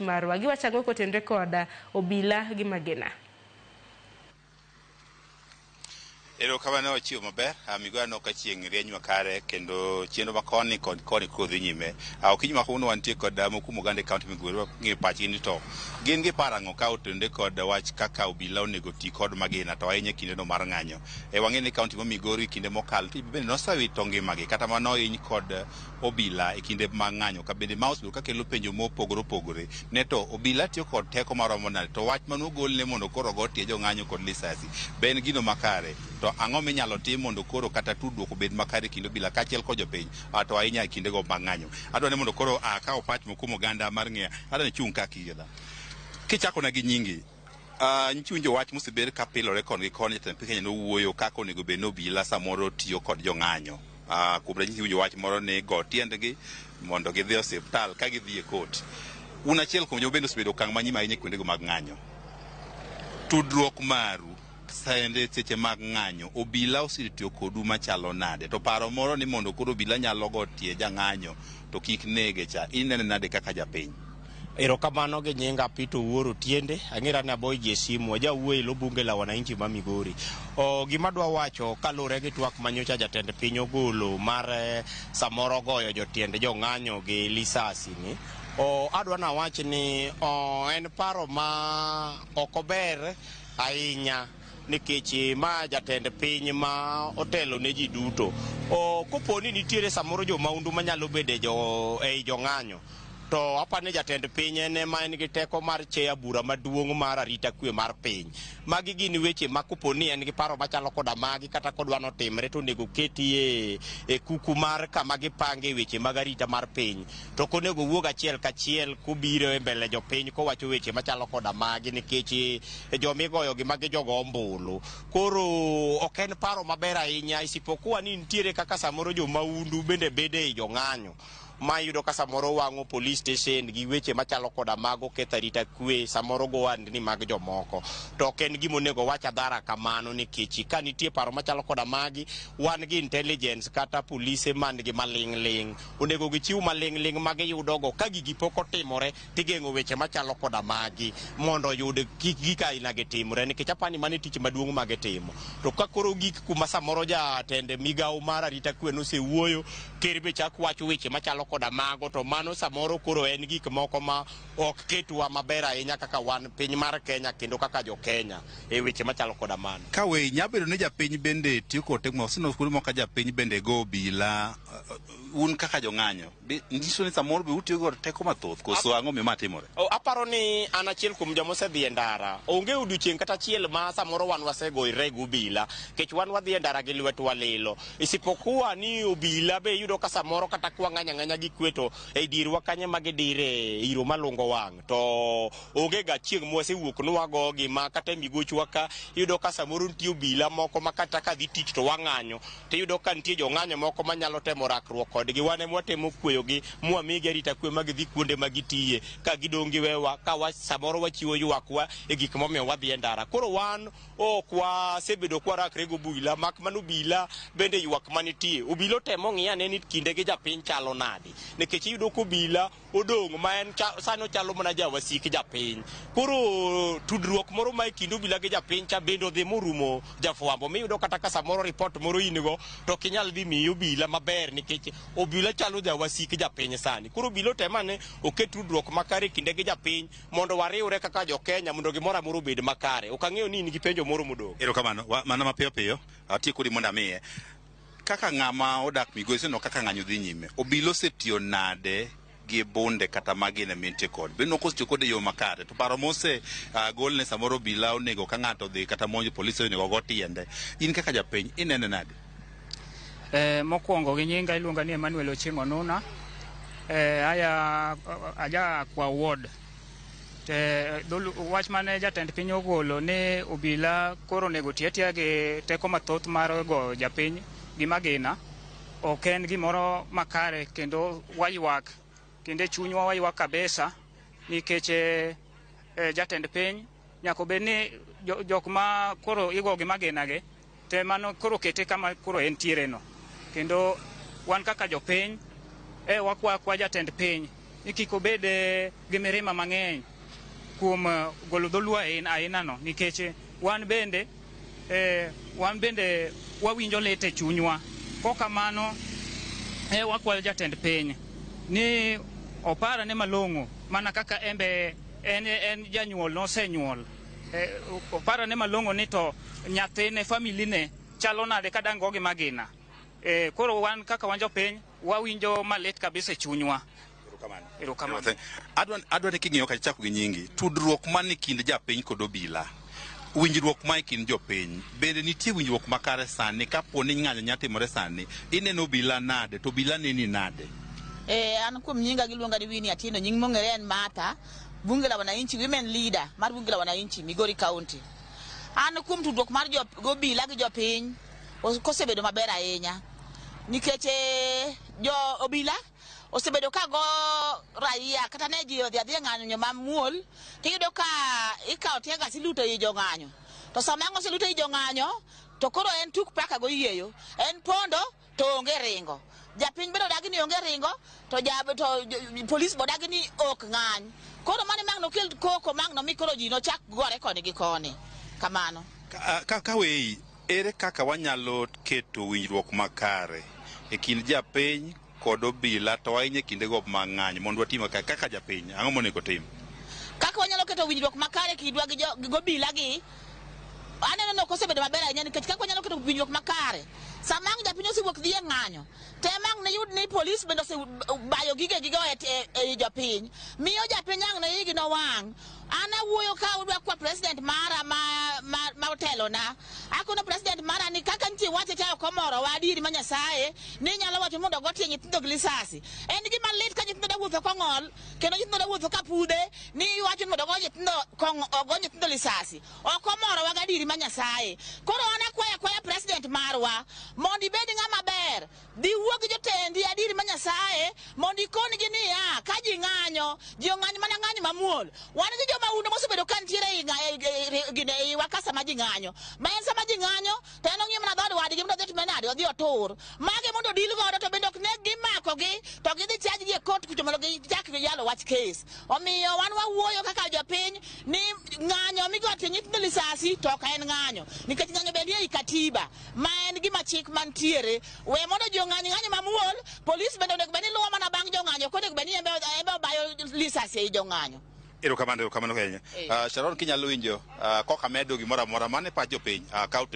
Marwa. Giwacho ang'o kotenre kod obila gi magina? Erokamano wachiwo maber. Migoya no ka chieng' rieny makare kendo chenro ma koni kod koni koro dhi nyime. Okinyi ma kawuono wantie kod mokuongo oganda e kaunti Migori wang'eyo pachgi ni to gin giparo ang'o ka otenore kod wach kaka obila onego ti kod magina to ahinya e kindeno mar ng'anyo. E wang'eyo ni kaunti ma Migori kinde mokalo nitie bende nosewito ngimagi kata mana ohiny kod obila e kinde mag ng'anyo ka bende ma osebedo ka kelo penjo mopogore opogore ne to obila tiyo kod teko maromo nade to wach mane ogolne mondo koro ogo tie jong'anyo kod lisasi be en gino makare to ang'o minyalo tim mondo koro kata tudruok obed makare e kind obila kaachiel kod jopiny to ahinya e kindego mag ng'anyo. Adwa ni mondo koro akaw pach moko kuom oganda mar ng'eya adwa ni ichung' ka kiyie kichakona gi nyingi. Nitie wach mosebed ka pilore koni gi koni jatend piny Kenya nowuoyo kaka onego bed ni obila samoro tiyo kod jong'anyo. Kuom ranyisi iwinjo wach moro ni go tiendgi mondo gidhi e osiptal ka gidhi e kot. Un achiel kuom joma bende osebedo okang' manyime ahinya e kuondego mag ng'anyo. Tudruok maru sende seche mag ng'anyo, obila osetiyo kodu machalo nade? To paro moro ni mondo koro obila nyalo go tie jang'anyo to kik nege cha, inene nade kaka japiny? Erokamano gi nyinga Peter Owuor Otiende, ang'era ni aboy ji e simu, aja wuoyo e lo bunge la wananchi ma Migori. O, gima adwa wacho kalure gi twak manyocha jatend piny ogolo mar samoro goyo jotiend jong'anyo gi lisasi ni, o, adwa nawach ni o, en paro ma ok ober ahinya nikech ma jatend piny ma otelo ne ji duto. O, kopo ni nitiere samoro jo maundu manyalo bedo e jo, ei jong'anyo, to aparo ni jatend piny en ema en gi teko mar cheya bura maduong' mar arita kwe mar piny. Magi gin weche ma kopo ni en gi paro machalo koda magi kata kodwa notimre to onego keti e kuku mar kama gipange weche mag arita mar piny. To ok onego wuog achiel kachiel kobiro e mbele jopiny kowacho weche machalo koda magi nikech jomigoyo gi magi jogo ombulu. Koro ok en paro maber ahinya isipokuwa ni nitiere kaka samoro jo maundu bende bede ei jong'anyo. Ma iyudo ka samoro wang'o police station gi weche machalo koda mago ketho arita kwe samoro go wandni mag jomoko. To ok en gima onego wach adhara kamano nikech ka nitie paro machalo koda magi, wan gi intelligence kata polise man gi maling' ling'. Onego gichiw maling' ling' ma giyudogo ka gigi pok otimore tigeng'o weche machalo koda magi mondo oyud kik gik aina gi timre nikech apani mano e tich maduong' ma gitimo. To ka koro gik kuma samoro jatend migawo mar arita kwe nosewuoyo, ker be chak wacho weche machalo koda mago to mano samoro koro en gik moko ma ok ketwa maber ahinya kaka wan piny mar Kenya kendo kaka jo Kenya e weche machalo koda mano. Ka we nyalo bedo ni japiny bende tiyo kod teko waseneno kuonde moko ka japiny bende go obila un kaka jong'anyo nyiso ni samoro be utiyo kod teko mathoth koso ang'o miyo ma timore? Aparo ni an achiel kuom joma osedhi e ndara. Onge odiochieng' kata achiel ma samoro wan wasegoyre gi obila nikech wan wadhi e ndara gi lwetwa lilo. Isipokuwa ni obila be iyudo ka samoro kata kwang'any ang'anya gi kwe to e dierwa kanyo ema gidire iro malungo wang' to onge ga chieng' mwasewuok ni wagogi ma kata e migochwa ka iyudo ka samoro nitie obila moko ma kata ka dhi tich to wang'anyo tiyudo ka nitie jong'anyo moko manyalo temo rakruok kodgi wan ema watemo kweyogi mwamigi arita kwe ma gidhi kuonde ma gitiye ka gidong' giwewa ka wa, samoro wachiwo ywakwa e gik momiyo wadhi e ndara. Koro wan ok wasebedo kwarakre gi obila mak mana obila bende ywak manitie. Obila otemo ng'i ane ni kinde gi japiny chalo nade nikech iyudo ka obila odong' ma en sani ochalo mana jawasik japiny. Koro tudruok moro ma e kind obila gi japiny cha bende odhi morumo jafwambo miyudo kata ka samoro ripot moro in go to ok inyal dhi miyi obila maber nikech obila chalo jawasik japiny sani. Koro obila otem ane oket tudruok makare e kinde gi japiny mondo wariwre kaka jo Kenya mondo gimoro amora obed makare. Ok ang'eyo ni in gi penjo moro modong'. Erokamano, mana mapiyo piyo, atiek kodi mondo amiye. Kaka ng'ama odak Migori iseneno kaka ng'anyo dhi nyime. Obila osetiyo nade gi bunde kata magina mintie kod? Be ineno kosetiyo kode e yo makare? To paro mose golne samoro obila onego ka ng'ato odhi kata monjo polise onego ogo tiende. In kaka japiny inene nade? Mokwongo gi nyinga iluonga ni Emmanuel Ochieng' Onuna. Aya aja kwa ward. Te, wach mane jatend piny ogolo ni obila koro onego ti atiya gi teko mathoth mar goyo japiny gi magina ok en gimoro makare kendo waywak kendo e chunywa waywak kabisa nikech jatend piny nyaka obed ni jok ma koro igo gi magina gi te mano koro kete kama koro entiere no. Kendo wan kaka jopiny wakwa kwa jatend piny ni kik obed gi mirima mang'eny kuom golo dholuo aina no, nikech wan bende wawinjo lit e chunywa. Kokamano wakwayo jatend piny ni oparane malong'o mana kaka embe en janyuol nosenyuol, oparane malong'o ni to nyathine, family ne chalo nade ka dang' gogi magina. Koro wan kaka wan jopiny wawinjo malit kabisa e chunywa. Erokamano. Erokamano. Adwa ni king'iyo kacha chako gi nyingi, tudruok man e kind japiny kod obila, winjruok ma e kind jopiny, bende nitie winjruok makare sani? Kapo ni ng'anyo nya timore sani, ineno obila nade to obila neni nade? An kuom nyinga giluonga ni Winnie Atieno, nying mong'ere en Martha, Bunge la Wananchi, women leader mar Bunge la Wananchi, Migori County. An kuom tudruok mar jo obila gi jopiny kosebedo maber ahinya nikech jo obila osebedo ka go raia kata ne ji odhi adhiya ng'anyo mamuol, tiyudo ka ikawo teargas iluto ei jong'anyo, to sama ang' oselut ei jong'anyo to koro en tuk paka goyieyo, en pondo to onge ringo. Japiny bende odagi ni onge ringo, to ja to polis be odagi ni ok ng'any. Koro mano mang' nokel koko mang' nomi koro ji nochak gore koni gi koni kamano. Ka weyi, ere kaka wanyalo keto winjruok makare e kind japiny kod obila, to ahinya e kindego mag ng'anyo, mondo watim makare kaka japiny? Ang'o monego tim? Kaka wanyalo keto winjruok makare kindwa gi gobila gi, aneno ni ok osebedo maber ahinya, nikech kaka wanyalo keto winjruok makare sama ang' japiny osewuok dhi e ng'anyo, tem ang' ne yud ni polis bende osebayo gigegigo e jopiny, miyo japiny ang' ne igi nowang'. An awuoyo ka udwa kwa president mara ma otelona. Akono president mara ni kaka nitie wache cha ok omorowa adieri ma Nyasaye ni nyalo wacho mondo ogo tie nyithindo gi lisasi. En gima lit ka nyithindo da wuotho kong'ol kendo nyithindo da wuotho ka pudhe, ni iwacho ni mondo ogo nyithindo ogo nyithindo lisasi. Ok omorowa gadieri ma Nyasaye. Koro an akwayo akwaya president marwa mondo ibed ng'ama ber, dhi wuo gi jotendi adieri ma Nyasaye mondo ikon-gi niya ka ji ng'anyo, ji ong'any mana ng'anyo mamuol. Wan gi jomahundu mosebedo ka nitiere gine eiwa ka sama ji ng'anyo, ma en sama ji ng'anyo to en ong'iyo mana dhood wadgi mondo odhi otime nade, odhi otur mage mondo odil godo, to bende ok neg gimakogi to gidhi charge gi e court kucho mondo gichak giyalo wach case. Omiyo wan wawuoyo kaka jopiny ni ng'anyo migo tie nyithindo lisasi to ok en ng'anyo, nikech ng'anyo bende ei katiba ma en gima chik mantiere. We mondo ji ong'any ng'anyo mamuol. Polis bende onego bed ni luwo mana bang' jong'anyo, ok onego bed ni embe obayo lisasi ei jong'anyo. Erokamano, erokamano ahinya. Sharon, kinyalo winjo koka medo gimoro amora mane pach jopiny, kaw